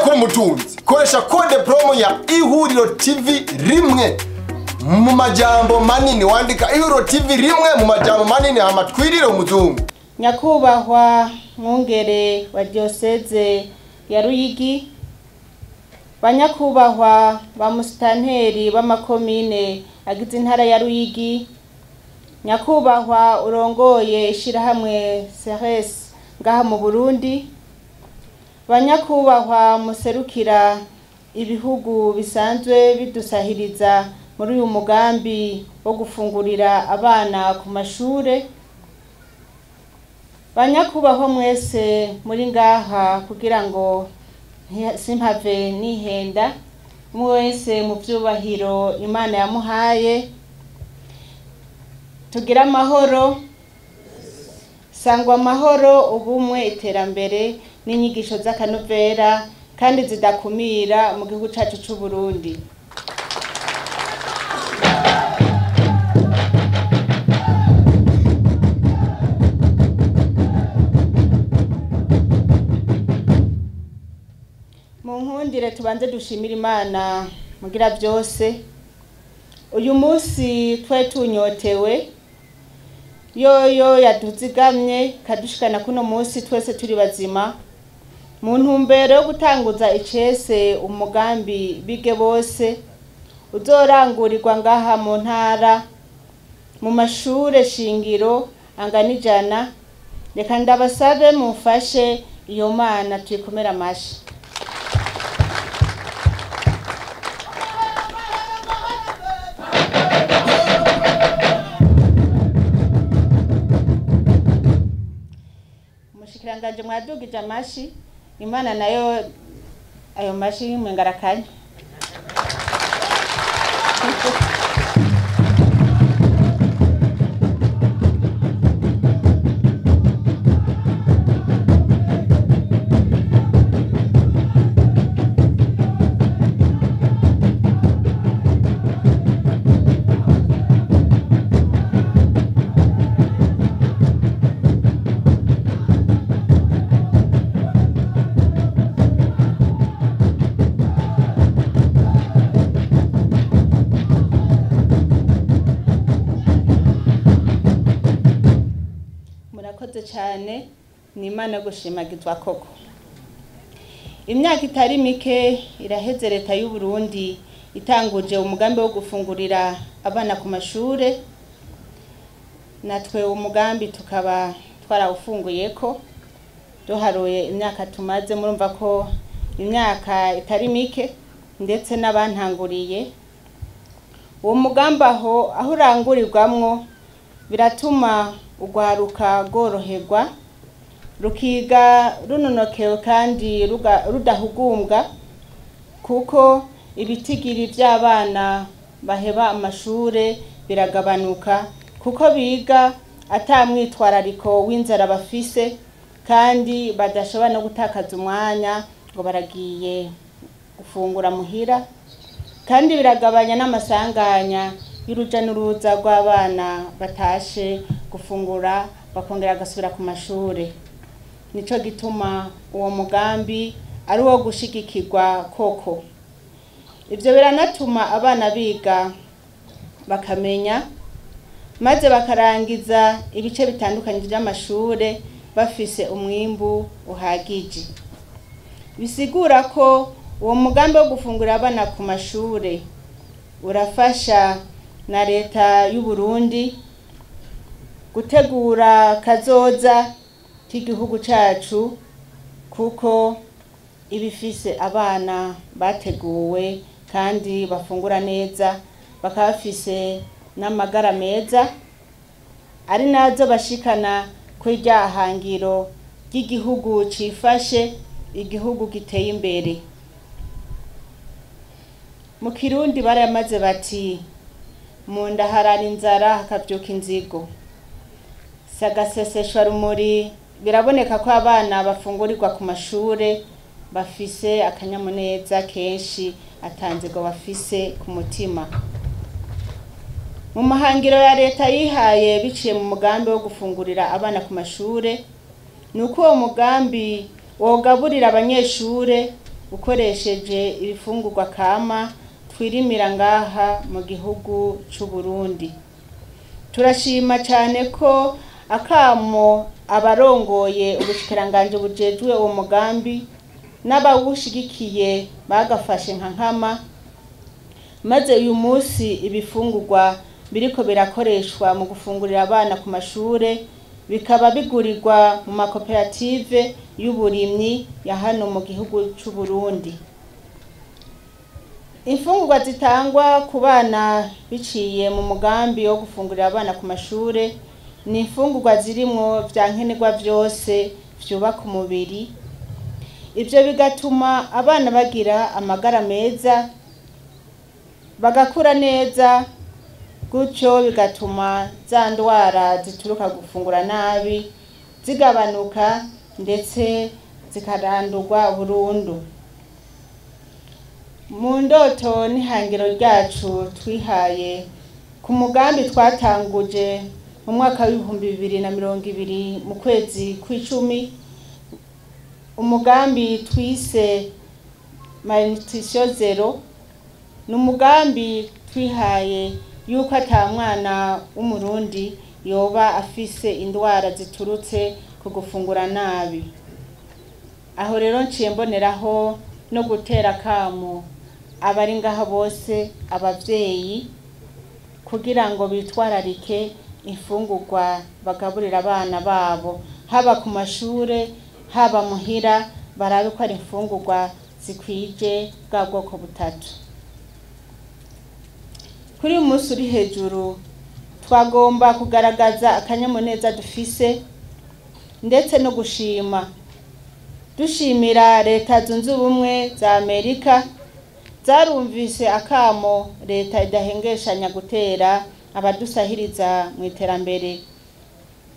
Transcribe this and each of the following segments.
Kuba umutunzi, koresha code promo ya Ihuriro TV rimwe mu majambo manini. Wandika Ihuriro TV rimwe mu majambo manini, hama twirire umuzungu. Nyakubahwa mwungere wa diyoseze ya Ruyigi, banyakubahwa ba musitanteri b'amakomine agize intara ya Ruyigi, nyakubahwa urongoye ishirahamwe CERES ngaha mu Burundi, banyakubahwa muserukira ibihugu bisanzwe bidusahiriza muri uyu mugambi wo gufungurira abana ku mashure, banyakubahwa mwese muri ngaha, kugira ngo simpave nihenda, umwe wese mu vyubahiro Imana yamuhaye, tugira amahoro, sangwa amahoro, ubumwe, iterambere n'inyigisho z'akanovera kandi zidakumira mu gihugu cacu c'u Burundi. Mu nkundire tubanze dushimira Imana mugira byose. Uyu munsi twe tunyotewe, yoyo yaduzigamye kadushikana kuno munsi twese turi bazima, mu ntumbero yo gutanguza icese umugambi Bige Bose uzorangurirwa ngaha mu ntara mu mashure shingiro angana 100. Reka ndabasabe mufashe iyo Mana tuyikomera amashi. Umushikiranganje mwadugije amashi, Imana nayo ayo mashi mwengarakanya. Murakoze cyane, ni Imana gushimagizwa koko. Imyaka itari mike iraheze leta y'u Burundi itanguje umugambi wo gufungurira abana ku mashure, natwe umugambi tukaba twarawufunguyeko duharuye imyaka tumaze. Murumva ko imyaka itari mike, ndetse n'abantanguriye uwo mugambi aho urangurirwamwo biratuma urwaruka rworoherwa, rukiga runonokewe kandi rudahugumbwa, kuko ibitigiri by'abana baheba amashure biragabanuka, kuko biga ata mwitwarariko w'inzara bafise, kandi badashobora no gutakaza umwanya ngo baragiye gufungura muhira, kandi biragabanya n'amasanganya y'uruja n'uruza rw'abana batashe gufungura bakongera gasubira ku mashure. Nico gituma uwo mugambi ari uwo gushigikirwa koko. Ivyo biranatuma abana biga bakamenya, maze bakarangiza ibice bitandukanye by'amashure bafise umwimbu uhagije. Bisigura ko uwo mugambi wo gufungura abana ku mashure urafasha na leta y'u Burundi gutegura kazoza k'igihugu cacu, kuko ibifise abana bateguwe kandi bafungura neza, bakaba bafise n'amagara meza, ari nazo bashikana kuri rya hangiro ry'igihugu cifashe, igihugu giteye imbere. Mu Kirundi baramaze bati mu nda harara inzara hakavyuka inzigo. Sagaseseshwa rumuri, biraboneka ko abana bafungurirwa ku mashure bafise akanyamuneza kenshi, atanzigo bafise ku mutima. Mu mahangiro ya leta yihaye biciye mu mugambi wo gufungurira abana ku mashure, nuko uwo mugambi wogaburira abanyeshure ukoresheje ibifungurwa kama twirimira ngaha mu gihugu c'u Burundi. Turashima cyane ko akamo abarongoye ubushikiranganji bujejwe uwo mugambi n'abawushigikiye bagafashe nka nkama, maze uyu munsi ibifungurwa biriko birakoreshwa mu gufungurira abana ku mashure bikaba bigurirwa mu makoperative y'uburimyi ya hano mu gihugu c'u Burundi. Imfungurwa zitangwa ku bana biciye mu mugambi wo gufungurira abana ku mashure ni imfungurwa zirimwo vya nkenerwa vyose vyubaka umubiri. Ivyo bigatuma abana bagira amagara meza, bagakura neza, gutyo bigatuma za ndwara zituruka gufungura nabi zigabanuka ndetse zikarandurwa burundu. Mu ndoto n'ihangiro ryacu twihaye ku mugambi twatanguje mu mwaka w'2020 mu kwezi kw'icumi, umugambi twise Malnutrition Zero, ni umugambi twihaye yuko ata mwana w'umurundi yoba afise indwara ziturutse ku gufungura nabi. Aho rero nciye mboneraho no gutera akamo abari ngaha bose, abavyeyi, kugira ngo bitwararike imfungurwa bagaburira abana babo, haba ku mashure haba muhira, barabe ko ari imfungurwa zikwije bwa bwoko butatu. Kuri uyu munsi uri hejuru twagomba kugaragaza akanyamuneza dufise ndetse no gushima, dushimira Leta Zunze Ubumwe za Amerika zarumvise akamo leta idahengeshanya gutera abadusahiriza mu iterambere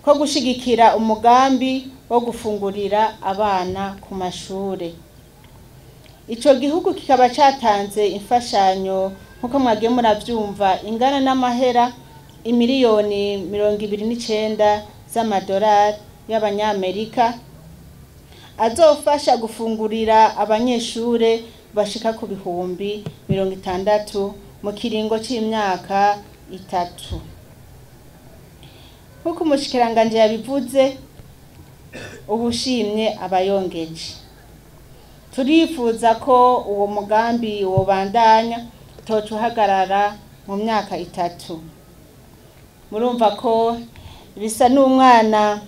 ko gushigikira umugambi wo gufungurira abana ku mashure. Ico gihugu kikaba catanze imfashanyo nkuko mwagiye muravyumva ingana n'amahera imiliyoni 29 z'amadolari y'abanyamerika azofasha gufungurira abanyeshure bashika ku 60,000 mu kiringo c'imyaka 3. Nkuko umushikiranganje yabivuze, ubushimye abayongeje. Turifuza ko uwo mugambi wobandanya utoca uhagarara mu myaka 3. Murumva ko bisa n'umwana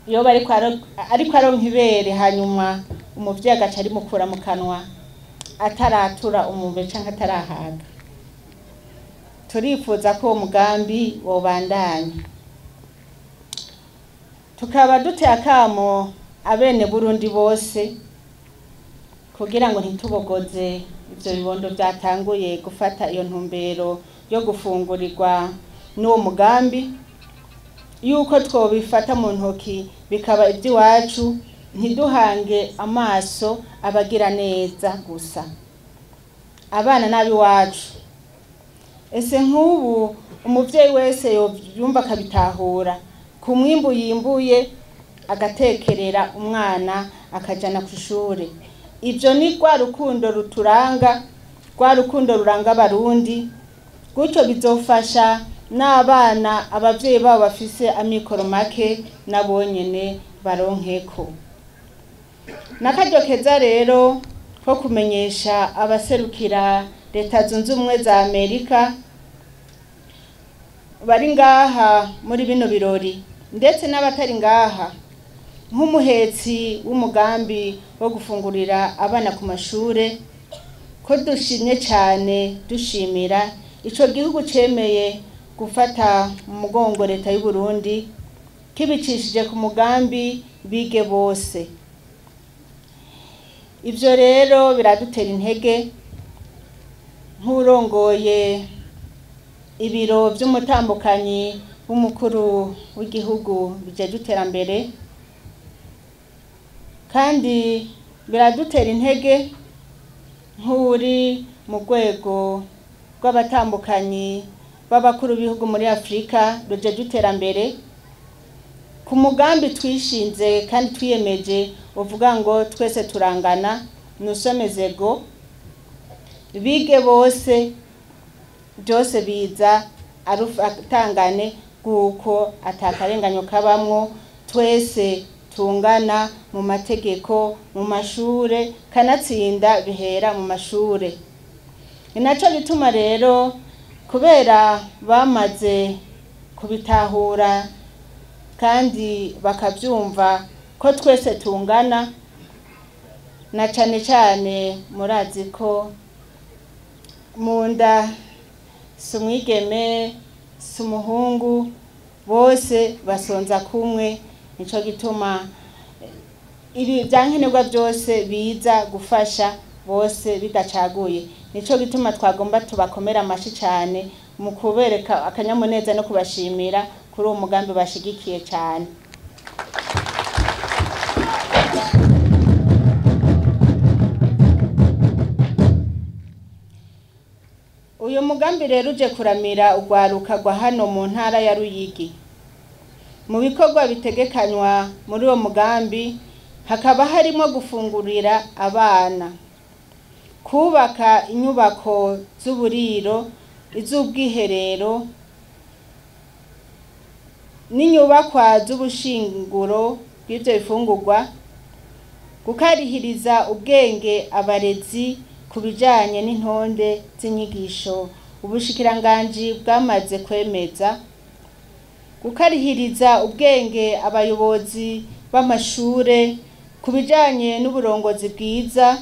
yoba ariko aronka ibere, hanyuma umuvyeyi agaca arimukura mu kanwa ataratura umube canke atarahaga. Turifuza ko uwo mugambi wobandanya. Tukaba duteye akamo abene Burundi bose kugira ngo ntitubogoze ivyo bibondo vyatanguye gufata iyo ntumbero yo gufungurirwa n'uwo mugambi, yuko twobifata mu ntoki bikaba ivy'iwacu, ntiduhange amaso abagira neza gusa, abana n'abiwacu. Ese nk'ubu umuvyeyi wese yovyumva akabitahura, ku mwimbu yimbuye agatekerera umwana akajana kw'ishure. Ivyo ni rwa rukundo ruturanga, rwa rukundo ruranga abarundi, gutyo bizofasha n'abana abavyeyi babo bafise amikoro make nabonyene baronkeko. Nakaryo keza rero ko kumenyesha abaserukira Leta Zunze Ubumwe za Amerika bari ngaha muri bino birori ndetse n'abatari ngaha, nk'umuhetsi w'umugambi wo gufungurira abana ku mashure, ko dushimye cyane, dushimira ico gihugu cemeye gufata mu mugongo leta y'u Burundi kibicishije ku mugambi bige bose. Ivyo rero biradutera intege nk'urongoye ibiro vy'umutambukanyi w'umukuru w'igihugu bijeje iterambere, kandi biradutera intege nk'uri mu rwego rw'abatambukanyi b'abakuru b'ibihugu muri Afrika rujeje iterambere, ku mugambi twishinze kandi twiyemeje uvuga ngo twese turangana, Nusomezego, bige bose, byose biza arufatangane kuko atakarenganyo kabamwo, twese tungana mu mategeko, mu mashure, kanatsinda bihera mu mashure. Inaco gituma rero kubera bamaze kubitahura kandi bakavyumva ko twese tungana, na cane cane murazi ko munda si umwigeme si umuhungu, bose basonza kumwe. Nico gituma ibi vyankenerwa byose biza gufasha bose bidacaguye. Nico gituma twagomba tubakomera amashi cane mu kubereka akanyamuneza no kubashimira kuri uwo mugambi bashigikiye cane. Uyu mugambi rero uje kuramira urwaruka rwa hano mu ntara ya Ruyigi. Mu bikorwa bitegekanywa muri uwo mugambi hakaba harimo gufungurira abana, kubaka inyubako z'uburiro, iz'ubwiherero n'inyubakwa z'ubushinguro bw'ivyo bifungurwa, gukarihiriza ubwenge abarezi ku bijanye n'intonde z'inyigisho ubushikiranganji bwamaze kwemeza, gukarihiriza ubwenge abayobozi b'amashure ku bijanye n'uburongozi bwiza,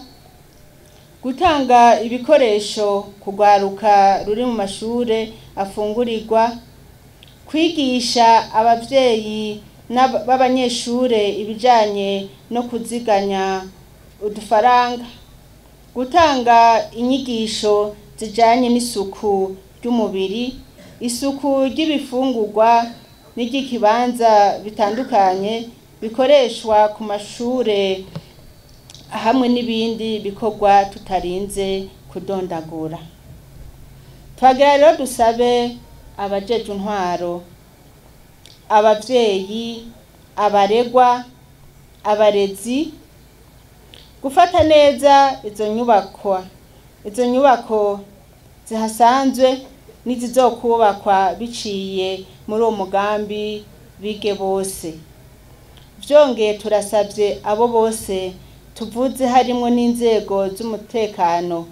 gutanga ibikoresho kugwaruka ruri mu mashure afungurirwa, kwigisha abavyeyi b'abanyeshure ibijanye no kuziganya udufaranga, gutanga inyigisho zijanye n'isuku ry'umubiri, isuku ry'ibifungurwa n'iry'ikibanza bitandukanye bikoreshwa ku mashure, hamwe n'ibindi bikorwa tutarinze kudondagura. Twagira rero dusabe abajejwe intwaro, abavyeyi, abaregwa, abarezi gufata neza izo nyubako, izo nyubako zihasanzwe n'izizokubakwa biciye muri uwo mugambi bige bose. Vyongeye turasavye abo bose tuvuze harimo n'inzego z'umutekano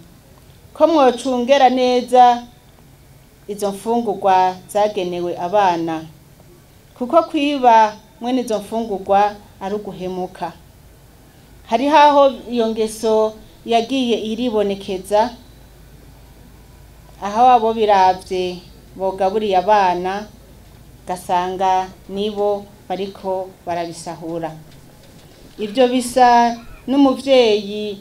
ko mwocungera neza izo mfungurwa zagenewe abana, kuko kwiba mwene izo mfungurwa ari uguhemuka. Hari haho iyo ngeso yagiye iribonekeza, aho abo biravye bogaburiye abana gasanga nibo bariko barabisahura. Ibyo bisa n'umuvyeyi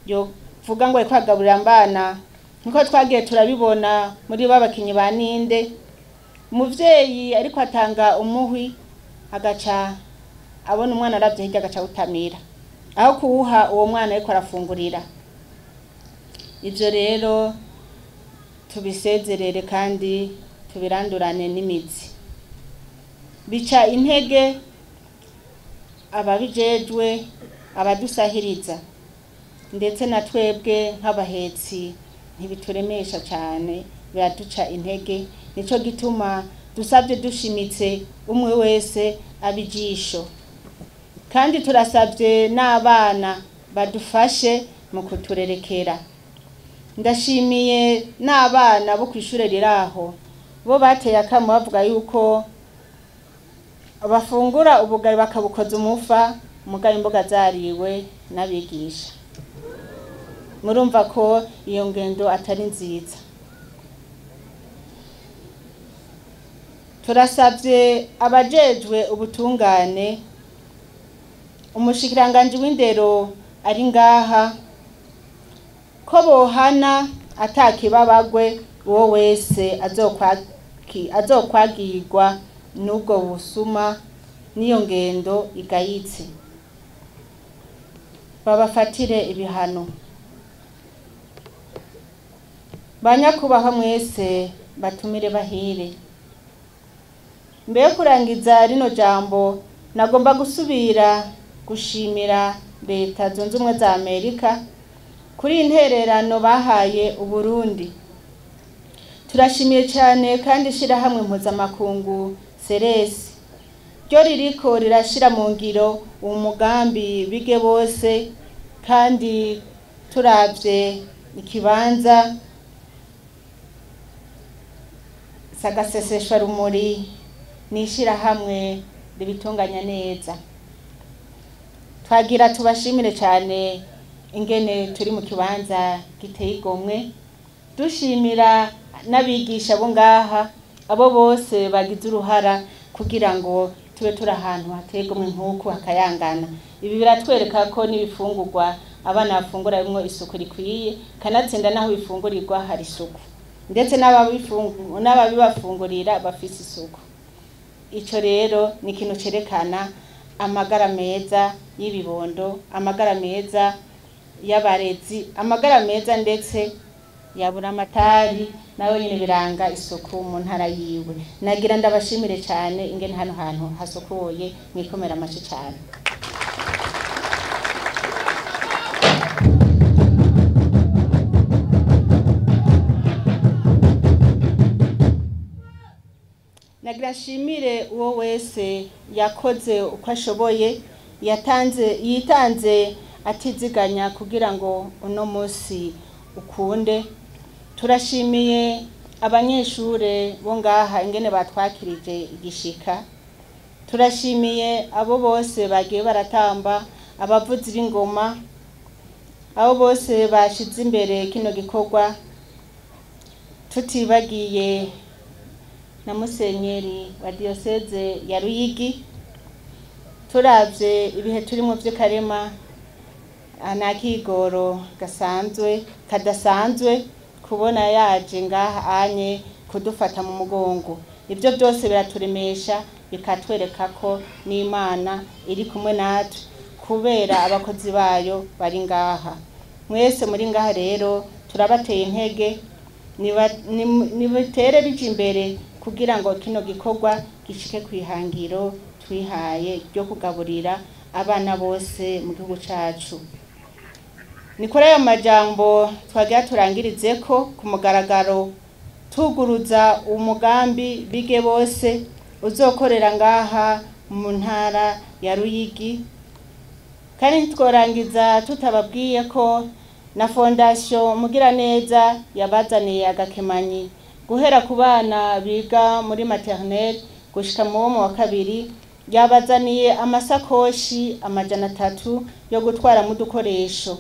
yovuga ngo ariko agaburira abana, nkuko twagiye turabibona muri babakinyi ba ninde, umuvyeyi ariko atanga umuhwi agaca abona umwana aravye hirya agaca awutamira, aho kuwuha uwo mwana ariko arafungurira. Ivyo rero tubisezerere kandi tubirandurane n'imizi. Bica intege ababijejwe, abadusahiriza, ndetse na twebwe nk'abahetsi ntibituremesha cyane, biraduca intege. Nico gituma dusabye dushimitse umwe wese abijisho, kandi turasabye n'abana badufashe mu kuturerekera. Ndashimiye n'abana bo kw'ishure riraho, bo bateye akamo bavuga yuko bafungura ubugari bakabukoza umufa, mugabo imboga zariwe n'abigisha. Murumva ko iyo ngendo atari nziza. Turasabye abajejwe ubutungane, umushikiranganji w'indero ari ngaha, ko bohana atakibabagwe uwo wese azokwagirwa n'ubwo busuma n'iyo ngendo igayitse, babafatire ibihano. Banyakubahwa mwese batumire bahire. Mbere yo kurangiza rino jambo, nagomba gusubira gushimira Leta Zunze Ubumwe za Amerika kuri intererano bahaye Uburundi. Turashimiye cyane kandi ishirahamwe mpuzamakungu Seresi ryo ririko rirashira mu ngiro umugambi bige bose, kandi turavye ikibanza sagaseseshwa rumuri n'ishirahamwe ribitunganya neza. Twagira tubashimire cyane ingene turi mu kibanza giteye igomwe, dushimira n'abigisha bo ngaha, abo bose bagize uruhara kugira ngo tube turi ahantu hateye igomwe nk'uku hakayangana. Ibi biratwereka ko n'ibifungurwa abana bafungura bimwe isuku rikwiye, kanatsinda naho bifungurirwa hari isuku, ndetse n'ababibafungurira bafise isuku. Ico rero ni ikintu cerekana amagara meza y'ibibondo, amagara meza y'abarezi, amagara meza ndetse ya Buramatari nawe nyine biranga isuku mu ntara yiwe. Nagira ndabashimire cyane ingene hano hantu hasukuye, mwikomera amashi cyane. Nagira nshimire uwo wese yakoze uko ashoboye, yitanze atiziganya kugira ngo uno munsi ukunde. Turashimiye abanyeshure bo ngaha ingene batwakirije igishika. Turashimiye abo bose bagiye baratamba, abavuzi b'ingoma, abo bose bashize imbere kino gikorwa, tutibagiye na musenyeri wa diocese ya Ruyigi. Turavye ibihe turimo vy'Ikarema, anakigoro gasanzwe kadasanzwe kubona yaje ngaha anye kudufata mu mugongo. Ibyo byose biraturemesha, bikatwereka ko n'Imana iri kumwe natwe kubera abakozi bayo bari ngaha. Mwese muri ngaha rero turabateye intege, nibitere bija imbere kugira ngo kino gikorwa gishike kwihangiro twihaye ryo kugaburira abana bose mu gihugu cacu. Ni kuri ayo majambo twagira turangirize ko ku mugaragaro tuguruza umugambi bige bose uzokorera ngaha mu ntara ya Ruyigi. Kandi ntitworangiza tutababwiye ko na Fondation Mugiraneza yabazaniye agakemanyi guhera ku bana biga muri maternelle gushika mu wa kabiri. Yabazaniye amasakoshi 300 yo gutwara mu dukoresho.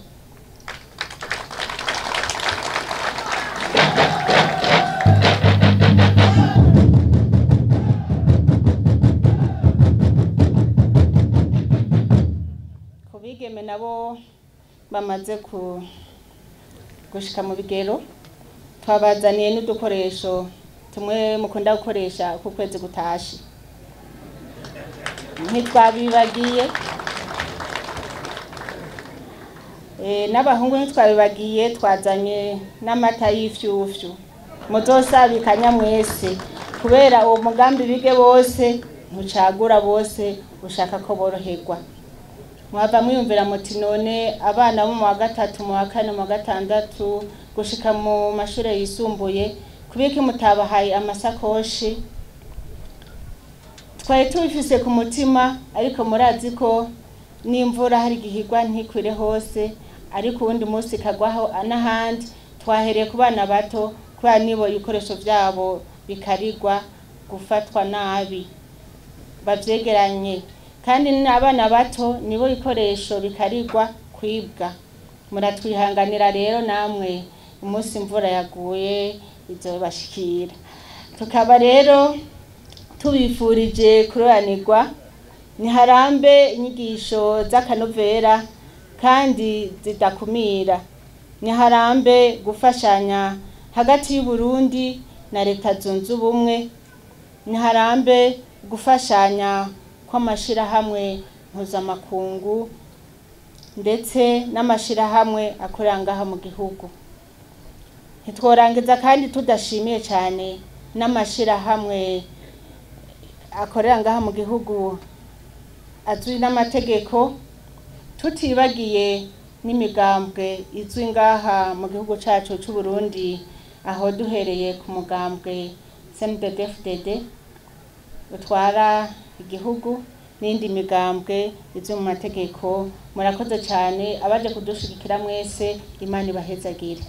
Kubigeme nabo bamaze gushika mu bigero, twabazaniye n'udukoresho tumwe mukunda gukoresha ku kwezi gutashe. Ntitwabibagiye n'abahungu, ntitwabibagiye, twazanye n'amata y'ifyufyu muzosabikanya mwese, kubera uwo mugambi bige bose ntucagura bose, ushaka ko boroherwa. Mwava mwiyumvira muti none abana bo mu wa gatatu, mu wa kane, mu wa gatandatu gushika mu mashure yisumbuye kubiki mutabahaye amasakoshi? Twari tubifise ku mutima, ariko murazi ko n'imvura hari igihigwa ntikwire hose, ariko uwundi munsi ikagwaho n'ahandi. Twahereye ku bana bato kubera nibo ibikoresho vyabo bikarigwa gufatwa nabi, bavyegeranye. Kandi n'abana bato nibo ibikoresho bikarigwa kwibwa. Muratwihanganira rero namwe umunsi imvura yaguye izobashikira. Tukaba rero tubifurije kuroranirwa, niharambe inyigisho z'akanovera kandi zidakumira, niharambe gufashanya hagati y'u Burundi na Leta Zunze Ubumwe, niharambe gufashanya kw'amashirahamwe mpuzamakungu ndetse n'amashirahamwe akorera ngaha mu gihugu. Ntitworangiza kandi tudashimiye cyane n'amashirahamwe akorera ngaha mu gihugu azwi n'amategeko, tutibagiye n'imigambwe izwi ngaha mu gihugu cacu c'u Burundi, aho duhereye ku mugambwe CNDD-FDD utwara igihugu n'indi migambwe izwi mu mategeko. Murakoze cyane abaje kudushigikira mwese, Imana ibahezagire.